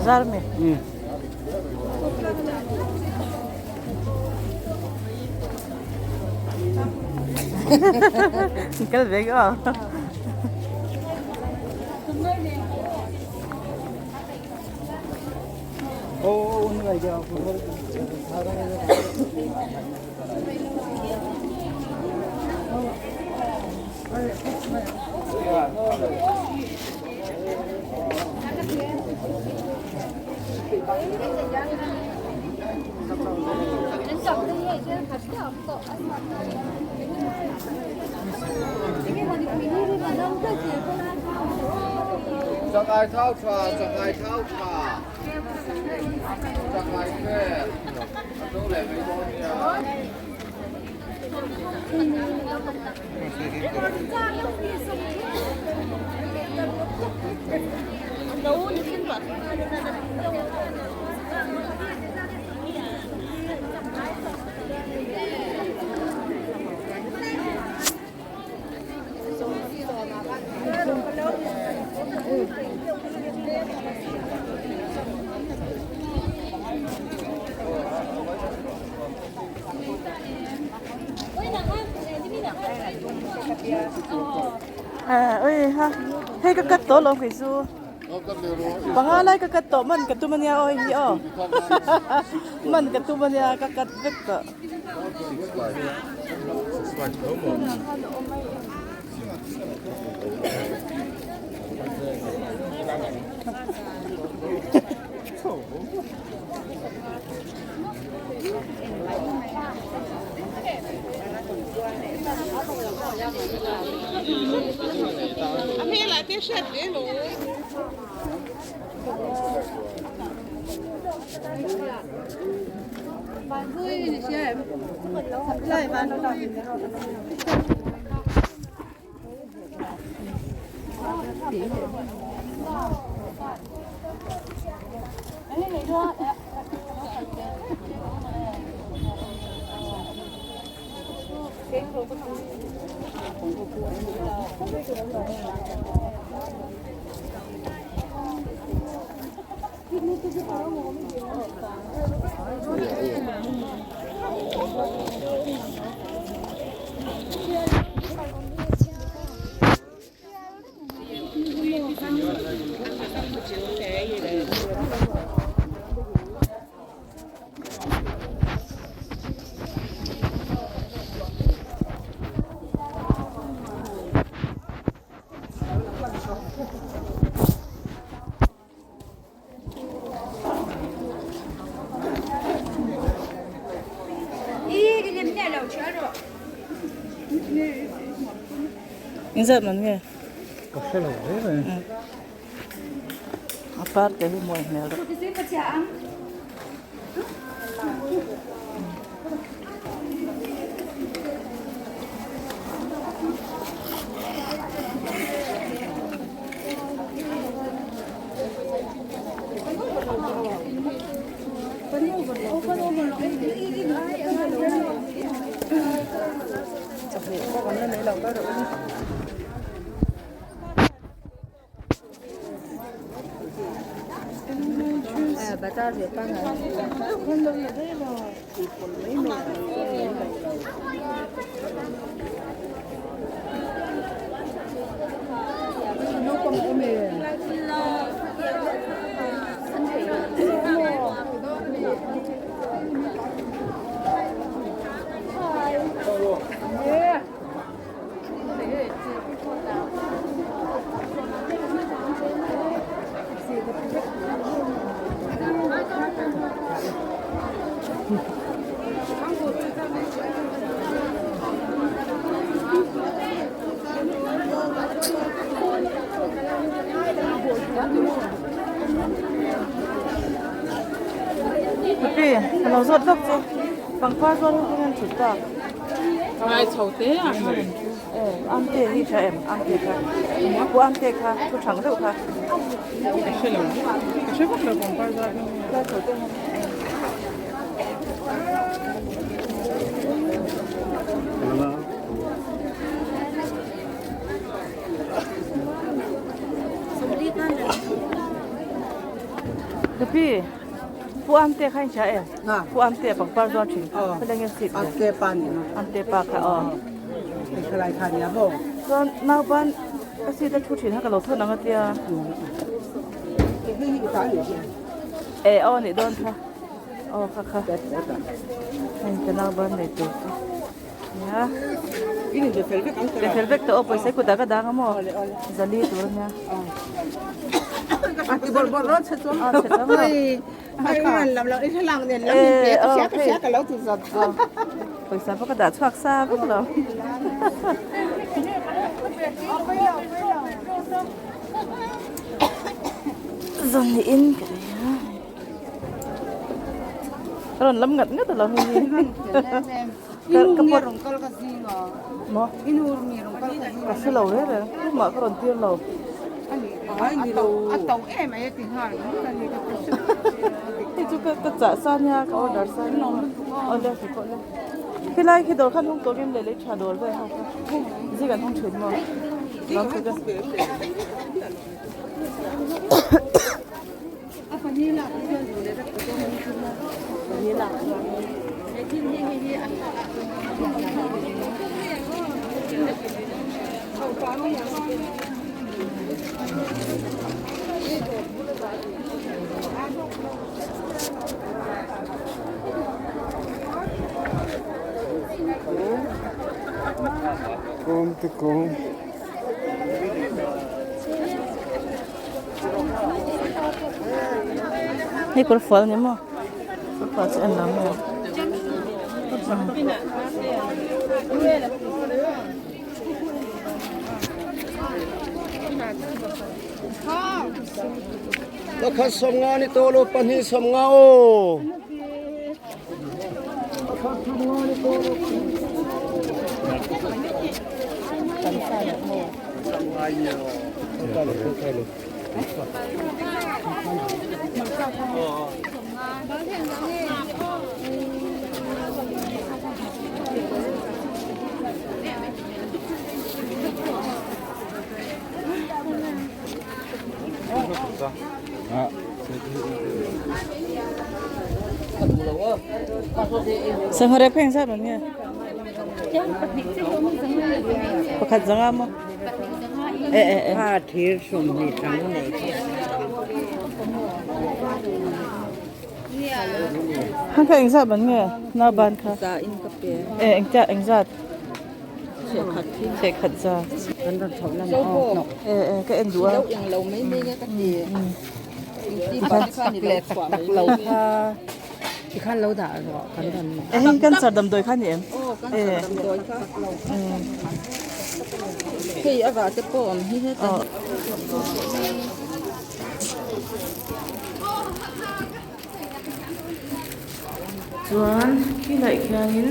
Zar mi. Kal ve aw. Chakai thau tha, chakai thau tha. Chakai te. A zo leh mai dawn nia. Oi ha hei ka cut tawh lo kei chu panga lai ka cut tawh man ka tum ania aw hei hi aw man ka tum ania ka cut vek tawh. Engzat man nge? Ka hre lo hle mai. A par te hi mawi hmel deuh. Chawhmeh pawh kan la nei lo ka rawh a ni. Pi, ka lo zawt lawk che. Pangpar zual ho khin an thut tak. Ngai chho te a khan an thu. Eh, Amte hi tha em? Amte kha. Pu Amte kha, thu thang deuh kha. Ka hre lo. Ka hre vak lo pangpar zual hi. Ngai chho te han. Ka pi, Pu Amte kha in hria em? Pu Amte pangpar zuar thin kha. Khaw nge seat le? Amte pa ni ma. Amte pa kha aw. Hei khalai kha nia maw? Chuan nauban ka seat a thu thin kha ka lo thawn ang a tia. Hei hi i ta ni hian. E aw nih dawn kha. Aw kha kha. Hei ka nauban nei tur chu. Nia. In in fel vek ang Pe fel vek tawh aw pawisa kutah ka dang a maw? Zali tur a nia. A ti bawrh bawrh rawt che chuang. A che chuang lo. Ai ran lam lo i thlalak nen lam in pe ka hria ka hria ka lo ti zawt. Pawisa pawh ka dah chhuak sa vek lo. Zawn niin ka ria. Ka rawn lam ngat ngat a lo hei hi. Ka pawt rawn kal ka zing a. Maw? I nu mi rawn kal ka zing a. Ka hre lo reng reng. Tumah ka rawn tir lo. Ani ni lo. A to em ai a ti nghal mai a ni ka hre lo. Hei chu ka ka chah sa nia ka order sa nia. Awle ti pawh le. Khilai khi dawr khan hung tawk em leh lei tha dawr vel ho kha. Zing an hung thin maw? Lam chu ka. Kom te kom. Hei kawr fual ni maw kawr fual chu en lo maw Pakhat sawmnga ni tawh lo pahnih sawmnga aw. Sangha rep kha engzat man nge? Pakhat zanga maw? E e e. A thir sum ni tang nei. Hang kha engzat man nge? Na ban kha. Za in ka pe. E engtia engzat? Chhekhat hi. Chhekhat za. Kan rawn chhoh lam a aw. E e ka en duh a. Lo eng lo mai mai nge ka ti. A tak tak leh tak tak lo kha tikhan lo dah rawh kan rawn. E hei cancer damdawi kha ni em? Aw cancer damdawi kha. Hei a vah te pawh awm hi heta. Chuan khilaiah khianin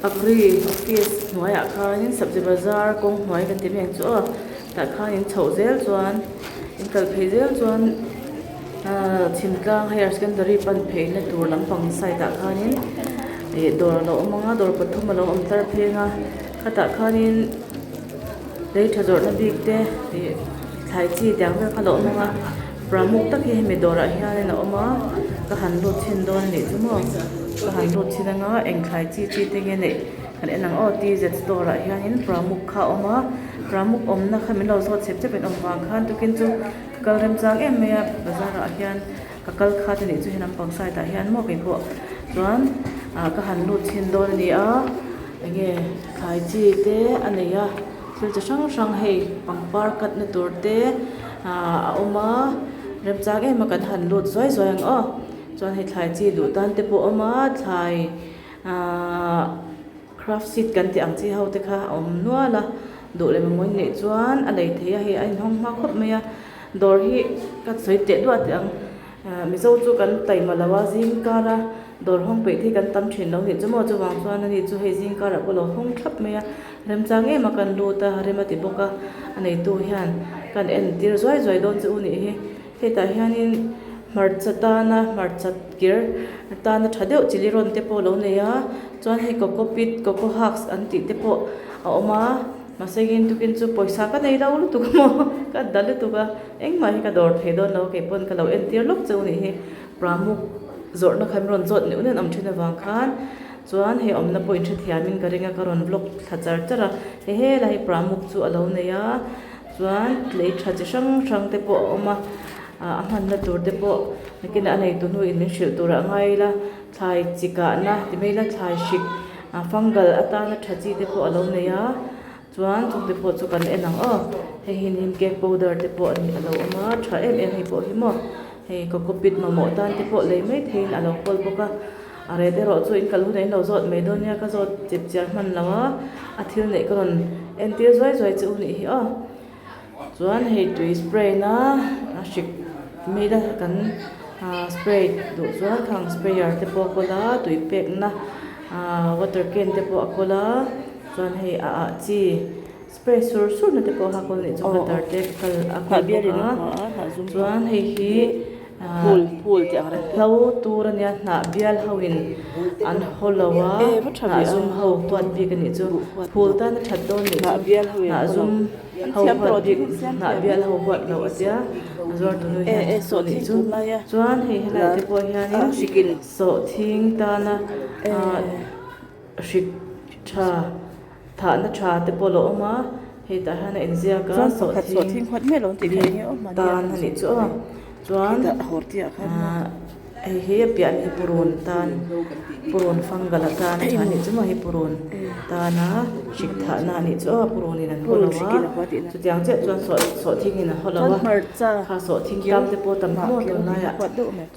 agri office hnuaiah khanin sabzi bazar kawng hnuai kan ti mai ang chu aw tah khan in chhoh zel chuan in kal phei zel chuan ahh chhimtlang higher secondary pan phei na tur lampang side ah khanin ih dawr alo awm ang a dawr pathum alo awm tlar pheng a khatah khanin lei tha zawrhna bik te ih thlai chi tiang vel kha alo awm ang a. Pramuk tak hi hemi dawrah hianin a awm a ka han lut chhin dawn a nih chu maw ka han lut chhin anga eng thlai chi chi te nge neih kan en ang aw tz store ah hianin pramuk kha a awm a pramuk awmna kha min lo zawt chep chep in awm vang khan tukin chu ka kal remchang em mai a bazar ah hian ka kal khat a nih chu he lampang side ah hian maw keipawh chuan ah ka han lut chhin dawn a ni a enge thlai chi te a nei a thil chi hrang hrang hei pangpar cut na tur te. Ahh a awm a remchang em a kan han lut zuai zuai ang aw chuan hei thlai chi duh tan te pawh a awm a thlai ahh craft seed kan tih ang chi ho te kha a awm nual a duh leh mamawh in neih chuan a lei thei a hei a inhawng hma khawp mai a. Dawr hi ka sawi teh duah teh ang Mizo chu kan taima lo a zing kara dawr hawng peih te hi kan tam thin lo nih chu maw chuvang chuan ani chu hei zing karah pawh a lo hawng thlap mai a remchang em a kan lut a rem a ti bawk a a neitu hian kan entir zuai zuai dawn che u nih hi hetah hianin hmarcha tana hmarcha kir tana tha deuh chili rawn te pawh a lo nei a chuan hei coco pit coco husk an tih te pawh a awm a. Mahse in tukin chu pawisa ka nei lo lutuk a maw ka da lutuk a engmah hi ka dawr thei dawn lo kei pawn ka lo entir lawk cheu nih hi pramuk zawrhna kha min rawn zawt neuh neuh an awm thin avang khan chuan hei awmna pawh inhrethiam in ka ring a ka rawn vlog thla char char a hei helai hi pramuk chu a lo nei a chuan lei tha chi hrang hrang te pawh a awm a ah a hmanna tur te pawh nakinah a neitu hnu in min hrilh tur ah ngai ila thlai chi kahna ti mai ila thlai hrik A fungal atana tha chi te pawh a lo nei a chuan chung te pawh chu kan en ang aw hei hi neem cake powder te pawh a lo awm a tha em em hei pawh hi maw hei cocopeat mamawh tan te pawh lei mai theiin a lo kawl bawk a a ret erawh chu in kal hunah in lo zawt mai dawn nia ka zawt chip chiar hman lo a a thil neih ka rawn entir zuai zuai che u nih hi aw. Chuan hei tui spray na a hrik mai la kan ah spray duh chuan khang sprayer te pawh a kawl a tui pek na ah water can te pawh a kawl a chuan hei a ah chi spray sur sur na te pawh a kawl a nih chu cutter te kal a kawl bawk a chuan hei hi ah hlo tur a nia hnah bial ho in an haw lo a hnah zum ho huat bik a nih chu phul tan a that dawn a nih chu hnah zum. Ho huat bik hnah bial ho huat loh a tia a zuar tu nu hian a nih chu chuan hei helai te pawh hianin sawhthing tana ah hrik tha thahna tha te pawh a lo awm a hei tah hian a inziak a sawhthing bik tan a nih chu aw chuan ah. Hei hi a piah hi purun tan purun fungal atan a tha anih chu maw hei purun tana hrik thahna anih chu aw purun in an haw lo a chutiang chiah chuan sawh sawhthing in a haw lo a kha sawhthing tam te pawh tam hmuh tunlaiah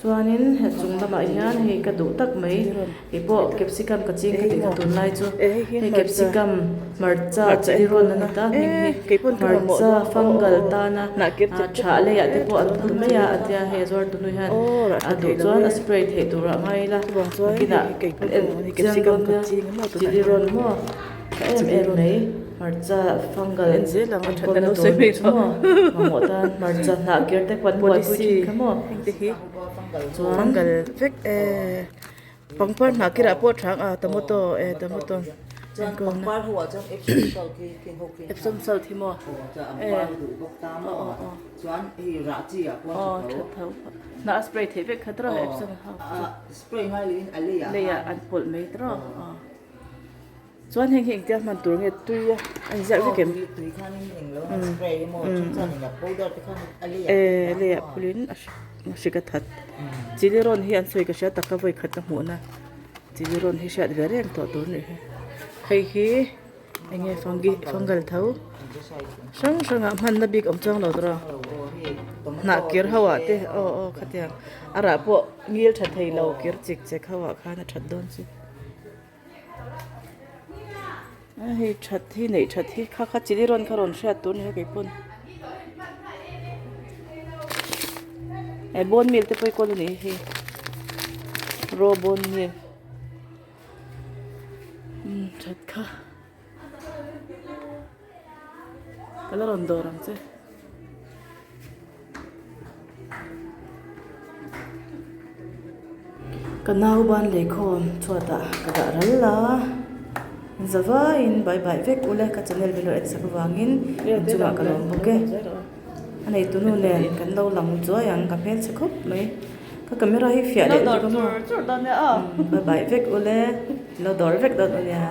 chuanin he chung lamah hian hei ka duh tak mai kei pawh capsicum ka ching ka tih kha tunlai chu hei capsicum hmarcha chili rawn a ni ta hming hi hmarcha fungal tana tha leiah te pawh an phun mai a a tia hei a zuar tu hnu hian a duh chuan a spray theih turah ngai ila nakinah an en chiang dawn nia chili rawn maw tha em em mai hmarcha fungal enkawlna tur nih chu maw mamawh tan hmarcha hnah kir te pawh an buaipui thin kha maw chuan. Pangpar hnah kirah pawh a chang a tomato eh tomato chuan pangpar ho ah chuan epsom salt hi khi ho khi epsom salt hi maw eh an par duh bawk ta maw chuan hei rah chi ah pawh a tha tho hnah a spray theih vek kha tawh epsom ho spray ngai lo in a lei ah lei ah an pawlh mai tawh Chuan heng hi engtia hman tur nge tui a a inziak vek em? Tui khan in englo a spray emaw then chuan in a powder te khan a lei ah Eh lei ah phulin a hrik a that. Chili rawn hi an sawi ka hria tak a vawi khat ka hmuh na chili rawn hi hriat ve reng tawh tur nih hi. Hei hi enge fungi fungal tho hrang hrang ah hmanna bik awm chuang lo tawh hnah kir ho ah te aw aw khatiang a rah pawh ngil tha thei lo kir chik chek ho ah khan a that dawn chu. A hei that hi neih that hi kha kha chili rawn kha rawn hriat tur a ni a kei pawn eh bone meal te pawh hi kawl a ni hei raw bone meal umm that kha ka la rawn dawr ang che. Ka nau ban leikhawm chhuatah ka dah ral a, zavaiin bye bye vek ule ka channel milo en sak avangin inchungah ka lawm bawk e. A neitu nu nen kan lo lang zuai ang ka hmelchhe khawp mai ka camera hi fiah leh lutuk a maw bye bye vek ule lo dawr vek dawn u nia.